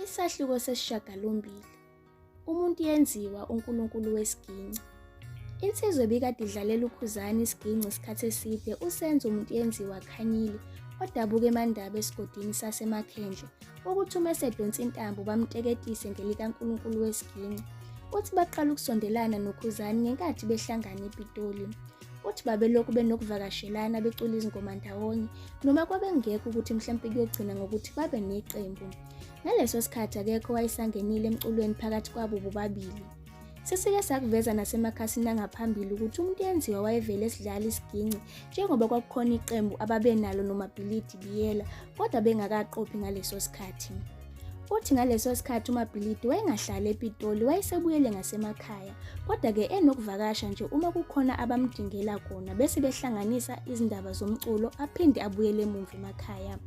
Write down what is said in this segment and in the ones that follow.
Isahluko sesishiyagalombili. Umuntu yenziwa uNkulunkulu wesiginci. Insizwa ebikade idlalela uKhuzani isiginci isikhathi eside uSenzo Muntuyenziwa Khanyile odabuka eMandaba esigodini saseMakhendle ukuthi uma esedonsa intambo bamteketise ngelikaNkulunkulu wesiginci. Uthi baqala ukusondelana noKhuzani ngenkathi behlangana ePitoli. Uthi babelokhu benokuvakashelana becula izingoma ndawonye noma kwabengekho ukuthi mhlampe kuyogcina ngokuthi babe neqembu. Ngaleso sikhathi akekho owayesangenile emculweni phakathi kwabo bobabili. Sesike sakuveza nasemakhasini angaphambili ukuthi umuntu yenziwa wayevele esidlala isiginci njengoba kwakukhona iqembu ababenalo noMabhilidi Biyela kodwa bengakaqophi ngaleso sikhathi. Uthi ngaleso sikhathi uMabhilidi wayengahlali ePitoli wayesebuyele ngasemakhaya kodwa-ke enokuvakasha nje uma kukhona abamdingela kona bese behlanganisa izindaba zomculo aphinde abuyele emumva emakhaya.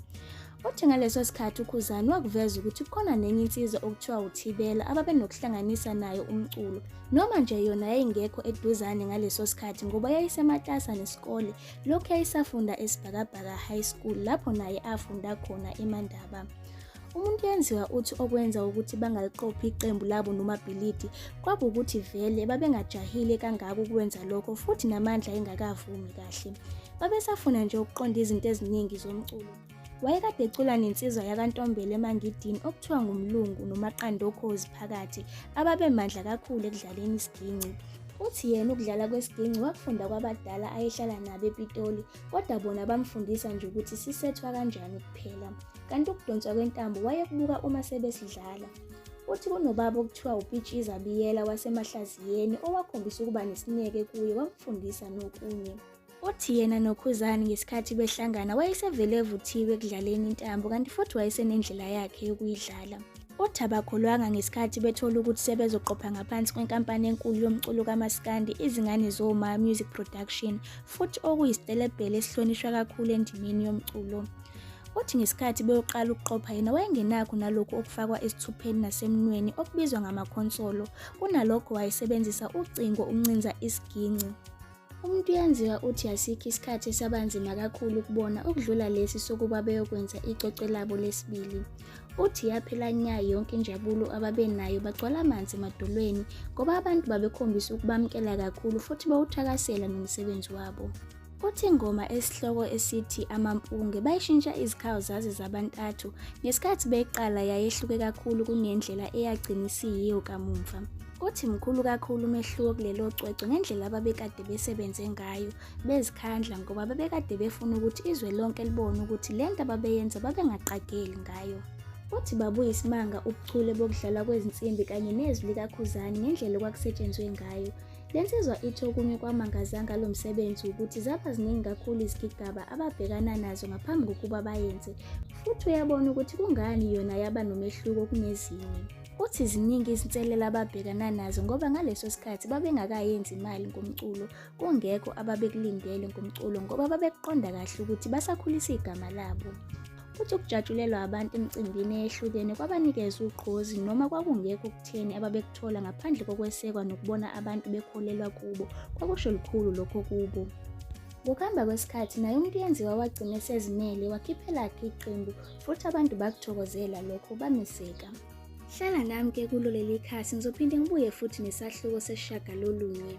Uthi ngaleso sikhathi uKhuzani wakuveza ukuthi kukhona nenye insizwa okuthiwa uThibela ababenokuhlanganisa nayo umculo noma nje yona yayingekho eduzane ngaleso sikhathi ngoba yayisematasa nesikole lokhu yayisafunda eSibhakabhaka High School lapho naye afunda khona eMandaba. Umuntu yenziwa uthi okwenza ukuthi bangaliqophi iqembu labo noMabhilidi kwaba ukuthi vele babengajahile kangako ukwenza lokho futhi namandla engakavumi kahle. Babesafuna nje ukuqonda izinto eziningi zomculo. Wayekade ecula nensizwa yakaNtombela eMangidini okuthiwa nguMlungu noMaqandokhozi phakathi ababemandla kakhulu ekudlaleni isiginci. Uthi yena ukudlala kwesiginci wakufunda kwabadala ayehlala nabo ePitoli kodwa bona bamfundisa nje ukuthi sisethwa kanjani kuphela. Kanti ukudonswa kwentambo wayekubuka uma sebesidlala. Uthi kunobaba okuthiwa uPitshiza Biyela waseMahlaziyeni owakhombisa ukuba nesineke kuye wamfundisa nokunye. Uthi yena noKhuzani ngesikhathi behlangana wayesevele evuthiwe ekudlaleni intambo kanti futhi wayesenendlela yakhe yokuyidlala. Uthi abakholwanga ngesikhathi bethola ukuthi sebezoqopha ngaphansi kwenkampani enkulu yomculo kamaskandi Izingane Zoma Music Production futhi okuyisitelebhele esihlonishwa kakhulu endimeni yomculo. Uthi ngesikhathi beyoqala ukuqopha yena wayengenakho nalokhu okufakwa esithupheni nasemnweni okubizwa ngamakhonsolo, kunalokho wayesebenzisa ucingo ukuncinza isiginci. Umuntu uyanziwa uthi asikho isikhathi esabanzima kakhulu kubona ukudlula lesi sokuba beyokwenza icwecwe labo lesibili. Uthi yaphela nya yonke injabulo ababenayo bagcwala amanzi emadolweni ngoba abantu babekhombisa ukubamukela kakhulu futhi bawuthakasela nomsebenzi wabo. Uthi ingoma esihloko esithi Amampunge bayishintsha izikhawu zaze zabantathu ngesikhathi beyiqala yayehluke kakhulu kunendlela eyagcina isiyiyo kamumva. Uthi mkhulu kakhulu umehluko kulelo cwecwe ngendlela ababekade besebenze ngayo bezikhandla ngoba babekade befuna ukuthi izwe lonke libone ukuthi le nto ababeyenza babengaqageli ngayo. Uthi babuyisimanga ubuchule bokudlalwa kwezinsimbi kanye nezwi likaKhuzani ngendlela okwakusetshenzwe ngayo. Le nsizwa ithi okunye kwamangaza ngalo msebenzi wukuthi zaba ziningi kakhulu izigigaba ababhekana nazo ngaphambi kokuba bayenze futhi uyabona ukuthi kungani yona yaba nomehluko kunezinye. Uthi ziningi izinselelo ababhekana nazo ngoba ngaleso sikhathi babengakayenzi imali ngomculo, kungekho ababekulindele ngomculo ngoba babekuqonda kahle ukuthi basakhulisa igama labo. Uthi ukujatshulelwa abantu emicimbini eyehlukene kwabanikeza ugqozi noma kwakungekho okutheni ababekuthola ngaphandle kokwesekwa nokubona abantu bekholelwa kubo, kwakusho lukhulu lokho kubo. Ngokuhamba kwesikhathi naye umuntu yenziwa wagcina esezimele wakhipha elakhe iqembu futhi abantu bakuthokozela lokho bameseka. Hlala nami ke kulo leli khasi ngizophinde ngibuye futhi nesahluko sesishagalolunye.